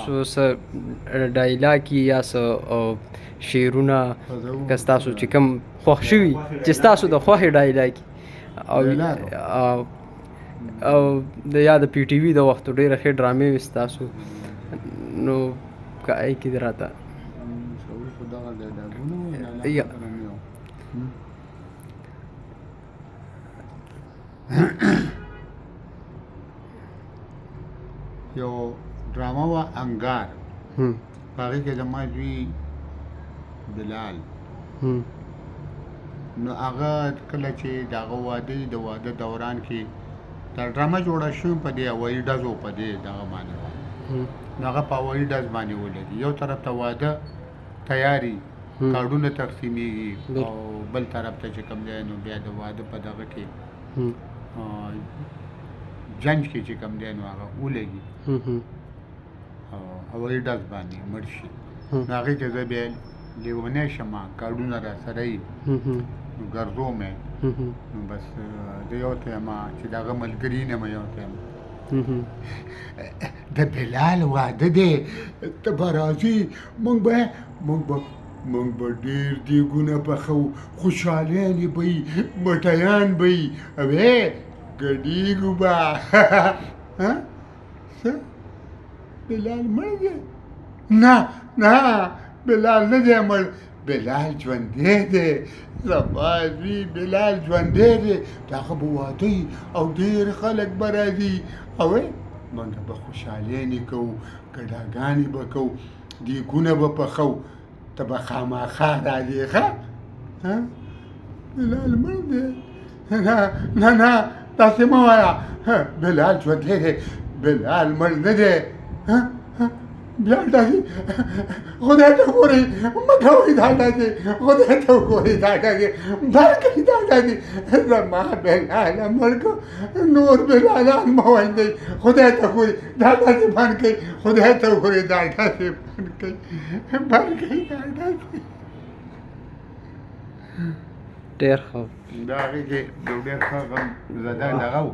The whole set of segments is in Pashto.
ستاسو څه ډایلاګ یا څه شعرونه که ستاسو چې کوم خوښ شوي، چې ستاسو د خوښې ډایلاګ او او د یا د پی ټي وي د وخت ډېره ښې ډرامې وې ستاسو، نو که ای کې راته یو ډرامه وه انګار، په هغې کې زما زوی بلال، نو هغه کله چې د هغه واده، د واده دوران کې دا ډرامه جوړه شوې، په دې هوایي ډزو په دې دغه باندې وه، نو هغه په هوایي ډز باندې ولګي. یو طرف ته واده تیاري، کارډونه تقسیمیږي، او بل طرف ته چې کوم دی نو بیا د واده په دغه کې جنج کې چې کوم دی نو هغه ولګي او هوایي ډز باندې مړ شي. نو هغې کې زه بیا لیونی شم، کارډونه را سره یي، نو ګرځوم یې، نو بس زه یو ته یم چې د هغه ملګري نه یم، یو ته یم د بلال واده دی، ته به راځي، موږ به ډېر دیګونه پخوو، خوشحالیانې به وي، مټیان به وي، او ګډېږو به. څه بلال مړ دی؟ نه نه، بلال نه دی مړ، بلال ژوندی دی، زما زوی بلال ژوندی دی، د هغه به واده وي او ډېر خلک به راځي، او موږ به خوشحالیانې کوو، ګډاګانې به کوو، دیګونه به پخوو، ته به خامخا راځې. ښه بلال مړ دی؟ نه نه نه، داسې مه وایه، بلال ژوندی دی، بلال مړ نه دی. بیا ډزې، خدای ته ګورئ مه کوئ دا ډزې، خدای ته ګورئ دا ډزې، بند کړئ دا ډزې، زما بلال مړ کړ، نور بلالان مه وژنئ، خدای ته ګورئ دا ډزې بند کړئ، خدای ته ګورئ دا ډزې بند کړئ، بند کړئ دا ډزې. ډېر ښه. دا هغې کې یو ډېر ښه غم زده دغه و،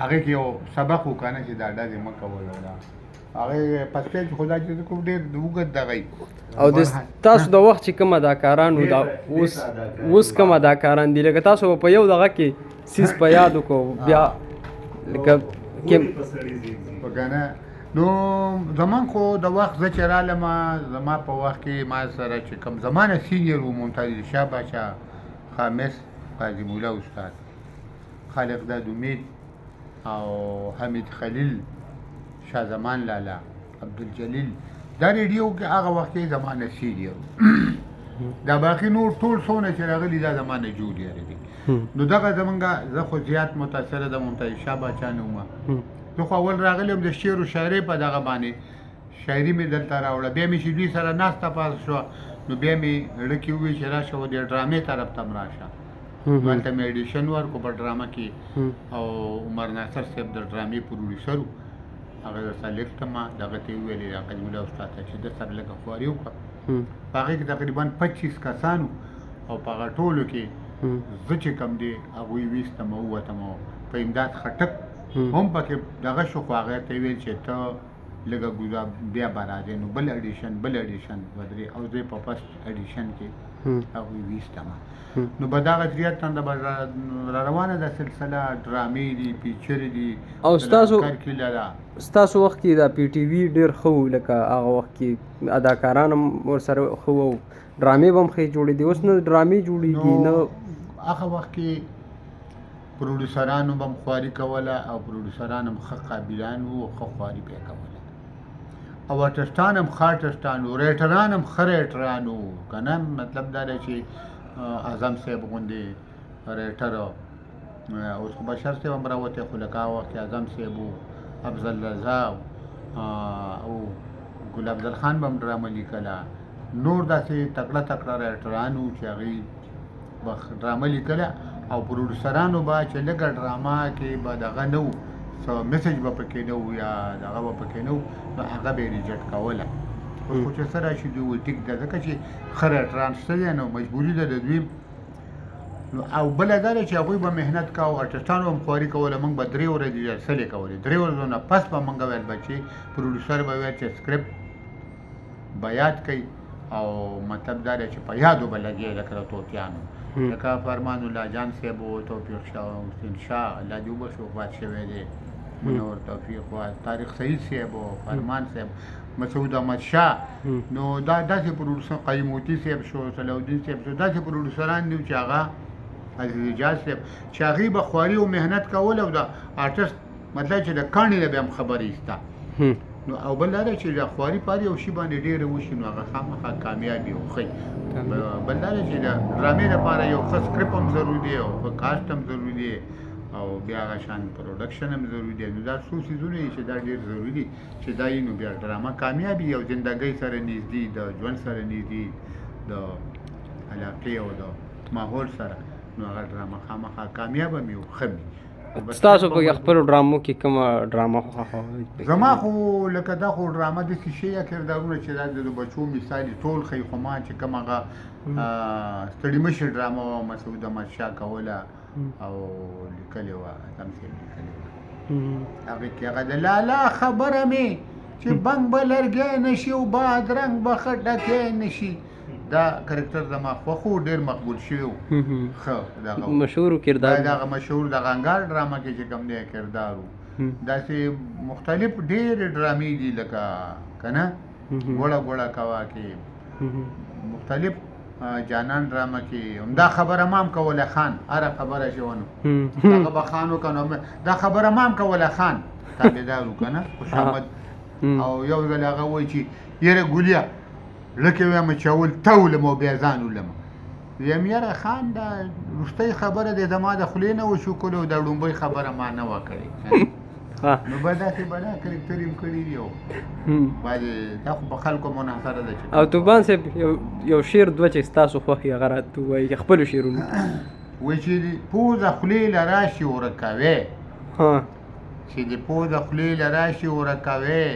هغې کې یو سبق و که نه چې دا ډزې مه کوئ. دا هغې پسپې چې خدا چې کوم ډېر اوږد دغه. او د تاسو د وخت چې کوم اداکاران وو، دا اوس اوس کوم اداکاران دي، لکه تاسو په یو دغه کې سیس په یاد وکړو بیا لکه که نه. نو زمان خو د وخت زه چې رالم، زما په وخت کې ما سره چې کوم زمانه سینیر و، ممتاز شاه باچا، خامس قاضي مولا استاد، خالق داد امید او حمید خلیل، شاه زمان لالا، عبدالجلیل، دا ریډیو کې هغه وخت کې زمانه سینیر. دا باقي نور ټول څونه چې راغلي دا زمانه جونیر دي. نو دغه زمونږ زه خو زیات متاثره د ممتاز شاه باچا نه وم. زه خو اول راغلی وم د شعر و شاعرۍ په دغه باندې، شاعري مې دلته راوړه، بیا مې چې دوی سره ناسته پاسه شوه نو بیا مې زړه کې وویل چې راشه و دې ډرامې طرف ته هم راشه. هلته مې اډیشن ورکړو په ډرامه کې، او عمر ناصر صاحب د ډرامې پروډیوسر و، هغه زه سلیکټ کړم. دغه ته یې وویلې قدیم الله استاد ته چې ده سره لږه خواري وکړه. په هغې کې تقریبا 25 کسان وو، او په هغه ټولو کې زه چې کوم دی هغوی ویستم او ووتم. او په امداد خټک هم پکې دغه شو، خو هغه ته یې ویل چې ته لږه ګوزا بیا به راځې. نو بل اډیشن، بل اډیشن دوه درې، او زه په فرست اډیشن کې هغوی ویستم. نو به دغه زیات تنده به را روانه ده سلسله، ډرامې دي، پیچرې دي. او ستاسو وخت کې دا پی ټي وي ډېر ښه و، لکه هغه وخت کې اداکاران هم ورسره ښه وو، ډرامې به هم ښې جوړېدې. اوس نه ډرامې جوړېږي نه. هغه وخت کې پروډیوسرانو به هم خواري کوله، او پروډیوسران هم ښه قابلان وو، ښه خواري به یې کوله، او آرټسټان هم ښه آرټسټان وو، رایټران هم ښه رایټران وو که نه. مطلب دا دی چې اعظم صاحب غوندې رایټر، اوس خو بشر صاحب هم راوتی، خو لکه هغه وخت کې اعظم صاحب و، افضل رضا او ګل افضل خان به هم ډرامه لیکله، نور داسې تکړه تکړه رایټران وو چې هغوی به ډرامه لیکله. او پروډیوسرانو به چې لږه ډرامه کې به دغه نه وو، څه میسج به پکې نه وو یا دغه به پکې نه وو، نو هغه به یې ریجیکټ کوله. اوس خو چې څه راشي دوی وایي ټیک ده، ځکه چې ښه رایټران شته دی، نو مجبوري ده د دوی. نو او بله دا ده چې هغوی به محنت کاوه، ارټسټانو به هم خواري کوله. موږ به 3 ورځې ریهرسلې کولې، 3 ورځو نه پس به موږ ویل بچې پروډیوسر به ویل چې سکرپټ به یاد کړئ، او مطلب دا دی چې په یادو به لګې لکه د طوطیانو، لکه فرمان الله جان صاحب و، توفیق شاه حسین شاه الله دې وبخښي وفات شوی دی، منور توفیق و، طارق سعید صاحب و، فرمان صاحب، مسعود احمد شاه. نو دا داسې پروډوسر قیم موتی صاحب شو، صلاح الدین صاحب شو، داسې پروډوسران دي چې هغه عزیز اجاز صاحب چې هغوی به خواري او محنت کول، او د آرټسټ مطلب چې د کاڼي نه به هم خبرې ایسته. نو او بل دا دی چې د خواري پاري او شي باندې ډېره وشي نو هغه خامخا کامیابي او ښه. بل دا دی چې د ډرامې لپاره یو ښه سکرپټ هم ضروري دی، او ښه کاسټ هم ضروري دی، او بیا هغه شان پروډکشن هم ضروري دی. نو دا څو څیزونه دي چې دا ډېر ضروري دي چې دا یې نو بیا ډرامه کامیابي او زندګۍ سره نږدې، د ژوند سره نږدې، د علاقې او د ماحول سره، نو هغه ډرامه خامخا کامیابه مې او ښه مې. ستاسو په خپلو ډرامو کې کومه ډرامه خوښه؟ زما خو لکه دا خو ډرامه داسې شی یا کردارونه چې دا د بچو مثال یې ټول ښیي، خو ما چې کوم هغه ستړي مشي ډرامه وه، مسعود احمد شاه کوله او لیکلې وه، اعظم صاحب لیکلې وه. هغې کې هغه د لالا خبره مې چې بنګ به لرګی نه شي او بادرنګ به خټکی نه شي، دا کرکټر زما خوښ و، ډېر مقبول شوی و، ښه دغه مشهور کردار، دغه مشهور دغه انګار ډرامه کې چې کوم دی کردار و. داسې مختلف ډېرې ډرامې دي لکه که نه ګوړه ګوړه کوه کې مختلف جانان ډرامه کې همدا خبره ما هم کوله خان، هره خبره چې ونه هغه به خان وکړه، نو دا خبره ما هم کوله خان تابعدار و که نه خوشامد. او یو ځل هغه وایي چې یاره ګلیه لکه وایم چې اول ته ولم او بیا ځان ولم. ویم یاره خان دا وروستۍ خبره دی زما د خولې نه وشو کولو، دا ړومبۍ خبره ما نه وه کړې. نو به داسې بلا کرکټر یې هم کړي دي، او بعضې دا خو په خلکو منحصره ده چې. او توبان صاحب یو شعر دوه چې ستاسو خوښ یې هغه راته ووایي چې خپلو شعرونو. وایي چې پوزه خولې له راشي ورکوې، چې د پوزه خولې له راشي ورکوې،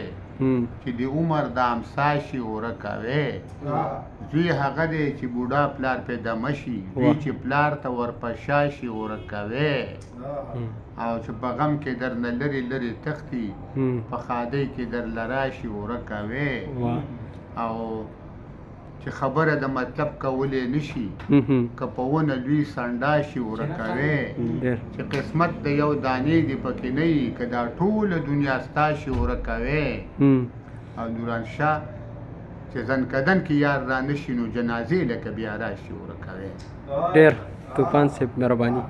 چې د عمر د امسا شي ورکوې، زوی هغه دی چې بوډا پلار پې دمه شي، زوی چې پلار ته ورپه شا شي ورکوې، او چې په غم کې درنه لرې لرې تښتي، په ښادۍ کې درله راشي ورکوې، او چې خبره د مطلب کولی نه شي، که په ونه لوی سنډا شي ورکوې، چې قسمت د یو دانې دې پکې نه وي، که دا ټوله دنیا ستا شي ورکوې. او نوران شاه چې ځنکدن کې یار را نه شي نو جنازې لکه بیا راشي ورکوې. ډېر توپان صاحب مهرباني.